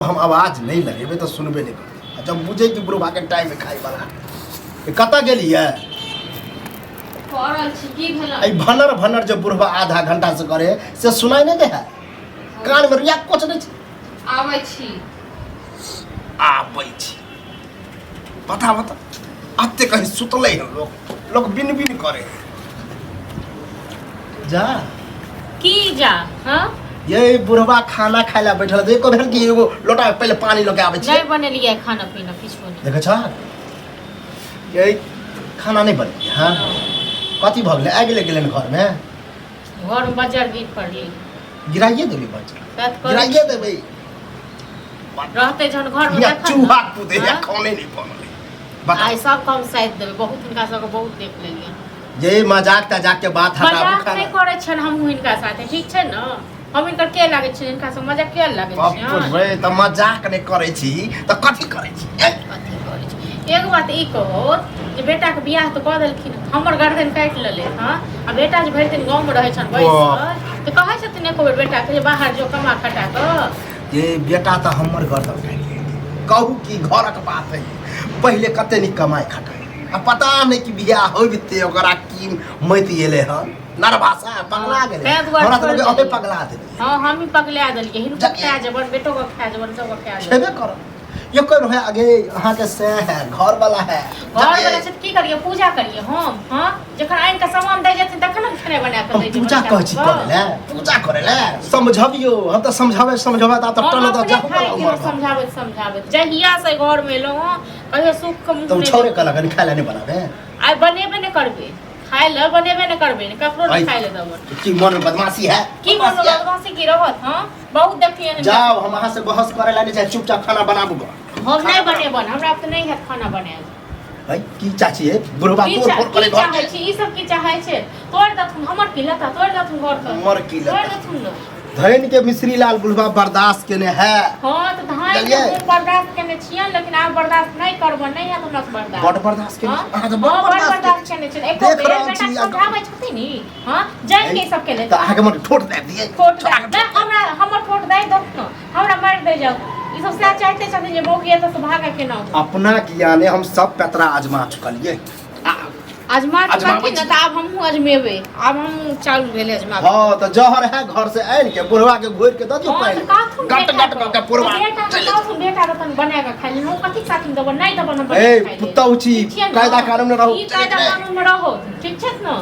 हम आवाज नहि लगेबै तऽ सुनबे नहि करतै आ जब बुझै कि बुढ़बाके टाइम खाइ वाला कतऽ गेलियै? पड़ल छी। की भेल? एहि भनर भनर जे बुढ़बा आधा घंटा से करे से सुनाइ नहि दै है? कानमे रुइया कोच नहि छै? आबै छी। आबै छी। बता बता, अते कहीं सुतलै हन लोक, लोक बिन बिन करे जा। की जा? हाँ, ये बुढ़वा खाना खाय ला बैठल है, एको भेल कि एगो लोटा में पहिले पानी लऽ के आबै छी। नहि बनेलियै खाना पीना किछो नहि। देखै छ, ये खाना नहि बनेलियै? हाँ, कथी भऽ गेलै? आगि लागि गेलै घरमे? घरमे बजर गिर पड़लै। गिराइए देबै बच्चा। सएह तऽ कहै गिराइए छी। देबै। रहतै जहन घरमे हियाँ तखन ने। चूहा कूदे है। हाँ? खाने नहि बनलै, बता। आइ सब हम साइद देबै। बहुत हिनका सबके बहुत देख लेलियै। जे मजाक तजाक के बात हटाबू। मजाक खाना नहि करै छियनि हमहूँ हिनका साथे, ठीक छै ने? हम हिनकर के लागै छियनि? हिनका से मजाक के लागै बाप छियनि? रे, तऽ मजाक नहि करै छी तऽ कथी करै छी? ए? कथी करै छी? एगो बात ई कहो जे बेटाके बियाह तऽ कऽ देलखिन, हमर गर्दन काटि लेलै। हँ, आ बेटा जे भरि दिन गाँवमे रहै छनि बैसल, तऽ कहै छथिन एको बेर बेटाके जे बाहर जो कमा खटा कऽ? ये बेटा तऽ हमर गर्दन काटि लेलकै। कहू कि घरक बात है, पहिले कते नीक कमाइ खटाइ, आ पता नहि कि बियाह होइते ओकरा की मति एलै हन, नरभाषा पगला गेलै। तैं दुआरे हमरा तऽ छोड़ि लगै अबे देलियै। पगला देलियै। हँ, हमही पगला देलियै हिनको। जकिया। खा जेबन, बेटोके खा जेबन, सबके खा जेबन। छेबे करब ये कोई रहे आगे अहाँके से है घर वाला है। घर वाला छै तऽ की करियै? पूजा करियै हम? हँ, जखन आनि कऽ सामान दै जेथिन तखन ने खेनाइ बना कऽ हम दै छै पूजा बच्चा कहै छी सबके। करै लए, पूजा करै लए समझबियौ। हम तऽ समझाबै समझाबै तऽ हम टल तऽ अपने जाहू खाइ वाला कि उमर भऽ समझाबैत समझाबैत जहिया से घरमे एलहुँ हँ, कहियो सुख के मुँह तऽ ओ नहि। छौरे कहलक हन खाय लए नहि बनाबे। आइ बनेबे नहि करबै, खाय लए बनेबे नहि करबै, ककरो नहि आइ- खाय लए देबै। की मन में बदमाशी है? की मन बदमाशी है? बदमाशी की रहत? हँ, बहुत देखलियै हन। जाओ, हम अहाँ से बहस करे ला नहीं चाहे, चुपचाप खाना बनाबू ग। हम नहि बनेबन, हमरा तऽ नहि हैत खाना बनायल। है की चाची है, बुढ़वा की तोड़ फोड़ करे की घर चाहै के। छी? ई सब की चाहै छै? तोड़ देथुन हमर की लता, तोड़ देथुन घर के। हमर की लता? तोड़ देथुन ने। धन के मिश्री लाल बुढ़वा बर्दाश्त केने है। हँ, तऽ धान के बुझलियै? हम बर्दाश्त केने छियनि, लेकिन आब बर्दाश्त नहि करबनि, नहि हैत हमरा से बर्दाश्त। बड बर्दाश्त केने हँ? छी। अहाँ तऽ बड हँ, बड बर्दाश्त बर्दाश्त केने छियनि। एको देख बेर रहल बेटा छी आ- समझाबै छथिन ई? हँ, जानि के ई सब केलथि। तऽ अहाँके मन ठोट दे दियै। ठोट दे नहि, हमरा हमर ठोट दे दो ने, हमरा मारि दे जाओ। ई सब सएह चाहते छथिन जे मौगी एतऽ से भागे केना हो। अपना ज्ञाने हम सब पेतरा आजमा चुकलियै अजमा अजमाबै चुकलखिन ने, तऽ आब हमहूँ अजमेबै। आब हमहूँ चालू भेलै अजमाबै। हँ, तऽ जहर है घर से आनि के बुढ़वा के घोरि के दऽ दियौ। हँ, पानि तऽ कहथुन गट बेटा गट कऽ के बुढ़वा तऽ बेटा चलि कहथुन, बेटा के तन बना कऽ खाइ ले। हम कथी साथी देबो? नहि देबो ने बना ए, कऽ खाइ ले। पुतहु छी, ठीक छियै ने? कायदा कानून मे रहू। ई कायदा कानून मे रहू, ठीक छै ने?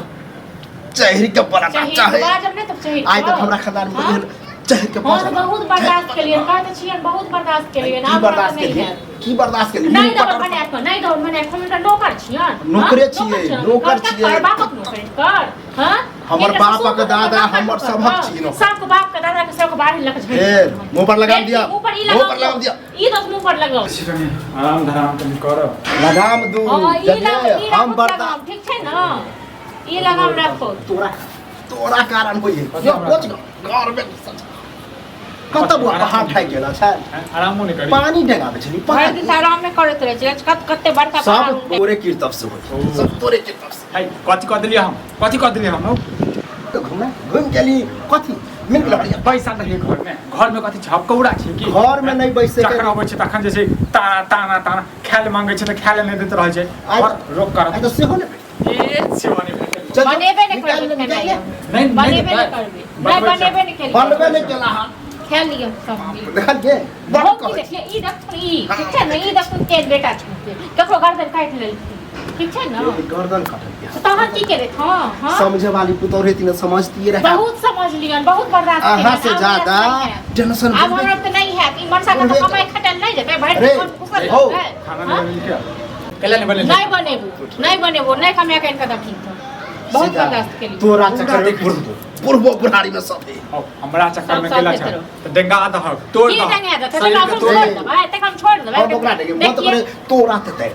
चढ़ि के बड़ा चहिर चाहे बाजब नहि तब चहिर। आइ तक हमरा खानदान में हँ? एहन चढ़ि के हँ, पहुँचल। तऽ बहुत बर्दाश्त केलियै, कहै तऽ छियनि, बहुत बर्दाश्त केलियै। की आब हमरा बर्दाश्त तऽ नहि केलियै? हैत। की बर्दाश्त केलियै? नहि मुँह देबै पटर बना कऽ, नहि देबै बना कऽ। हम हिनकर नौकर छियनि। हँ? नौकरे छियै, नौकर छियै। कर बापक नौकरी कर। हँ, हमर हिनकर बापक ससुर के दादा, नौकर हमर कर, सभक हँ। छी नौकर। सबके बाप के दादा के सबके बाढ़ि लऽ कऽ झड़ि ए, देलखिन। मुँह पर लगाम दिअ। मुँह पर ई मुँह पर लगाम लगाम दिअ। ई दस मुँह पर लगाओ। कनि आराम धराम कनि करब। लगाम दू। हँ, ई जलियै, लगाम, ई हम राखू बर्दाश्त लगाम, ठीक छै ने? ई लगाम राखो। तोरा तोरा कारण होइए। कथी यो हमरा? कोच घर में घुसल छै। कतऽ बुआ पहाड़ ठाकि गेल छै? आरामो नहि करी। पानी डेगाबै छली भरि पानी। दिन तऽ आराम नहि करैत रहै छै। कत कते बड़का पहाड़ सब उठै। तोरे कीर्तब से होइ, सब तोरे कीर्तब से। है कथी कऽ देलियै हम? कथी कऽ देलियै हम हौ? तऽ घुमे घुमि गेली, कथी मिल गेल हरिया? पैसा तऽ है घरमे, घरमे कथी छपकौड़ा छै की? घरमे नहि बैसै के- जखन अबै छै तखन जे छै ताना ताना ताना, खाय लए मांगै छै तऽ खाय लए नहि दैत रहै छै। आइ- घर रोक कर। आइ तऽ सेहो नहि भेटल। ए सेहो नहि भेटल। चल, बनेबे नहि निकालि करबै ले, निकालि ले। खेनाइ। नहि नहि बनेबे नहि देतै। करबै, नहि बनबै छै। बनेबे नहि केलियै। बनबे नहि केला हन। खा लिअ सब मिल। देखलियै, बड़ बहुत की कहै देखिए, ई देखथुन ई, ठीक छै ने? ई देखथुन केहन बेटा छथिन, ककरो गर्दन काटि लेलखिन, ठीक छै ने? छी। गर्दन कटल। तऽ तहन की केलथि? हँ हँ, समझे वाली पुतौह रहती ने, समझतियै रहे। बहुत समझलियनि, बहुत बर्दाश्त अहाँ केलियनि, से आब ज्यादा हमरा नहि हैत। टेंशन आब बुझबै। हमरा तऽ नहि हैत। ई मनसा के बुझबै। तऽ कमाइ खटल नहि जेतै भरि अरे, दिन घर घुसल हौ। रहतै। खाना हँ? नहि बनेलियै क्या? कैला नहि बनेलियै? नहि बनेबो, नहि बनेबो, नहि कमाए कऽ आनि कऽ दखिन तऽ बहुत सीधा बर्दाश्त केलियै। तोरा चक्कर में बुढ़बो बुढ़बो बुढ़ारी में सब है। हौ, हमरा चक्कर में सब गेला साथे छै रहो। तऽ डेंगा दहक तोड़ की दहक डंगा देतै? शरीर तकरा के हम तोड़ छोड़ि देबै, तकरा हम छोड़ि देबै। हम ओकरा नहीं मत देखिए, करे, तोरा ते दे।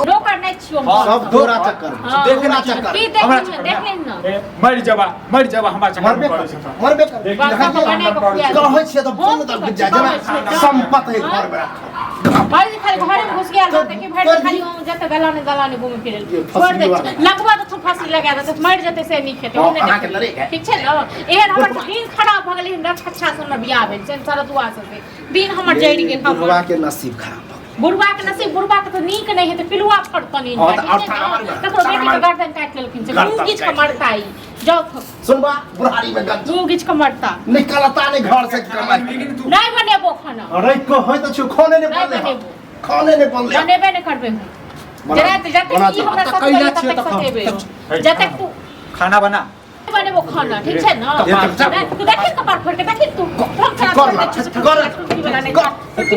नौकर नहि छियौ हम। हँ, सब तोरा चक्कर में। हाँ। देख तोरा ने चक्कर की में। देख हमरा ने, चक्कर देख में। ने। ए, मरि जेबा, मरि जेबा, हमरा चक्कर मरबे में पड़ै कर छै तऽ। मरबे कर। देख बस ने, सब बने के खुआ दे। कहै छियै तऽ हम फोन की तऽ करै जाइ छियै? जेना सम्पत है घर में राखल। भरि दिन खाली घरे में घुस गेल रहतै कि भरि दिन खाली हम जते दलाने दलाने घूमे फिरे ये छोड़ दे फसली वाला। लगवा देथुन फांसी लगा देतै मरि जेतै से नीक हेतै हँ, ओ नहि अहाँके देखबै। लड़ेगा। ठीक छै ने एहन हमर दिन खराब भऽ गेलै हमरा छच्छा से हमर बियाह भेल छै सरदुआ से दिन हमर जरि गेल हमर बुढ़वा के नसीब खराब भऽ गेलै। बुढ़वा के नसीब बुढ़वा के तऽ नीक नहि हेतै पिलुआ फड़तनि हँ, हिनका, तऽ आओर ठीक छै ताना ने? मारू ना, ककरो ताना बेटी के मारू। गर्दन काटि लेलखिन से गर्दन मुँह घीच कऽ काटि मरता ई जाउ सुनबा बुढ़ारी में गंज मुँह घीच कऽ मरता निकलता नहीं घर से कमाई नहि बनेबो खाना अरे कहै तऽ छियौ खाने नहि नहि बनले हँ। बनेबो। खाने नहि बनले हँ। बनेबे नहि करबै हम बना- जरा जतेक बना ई हमरा तऽ सतबै कैला ततेक छियै तखन। सतेबै जतेक तू खाना बना बनेबो खाना ठीक छै ने कपार- तू देखी कपार फोड़ के देखी तू हम कर खराब ला, कर दै छियौ, कर। से कुर्सी वाला नहि कर। कुर्सी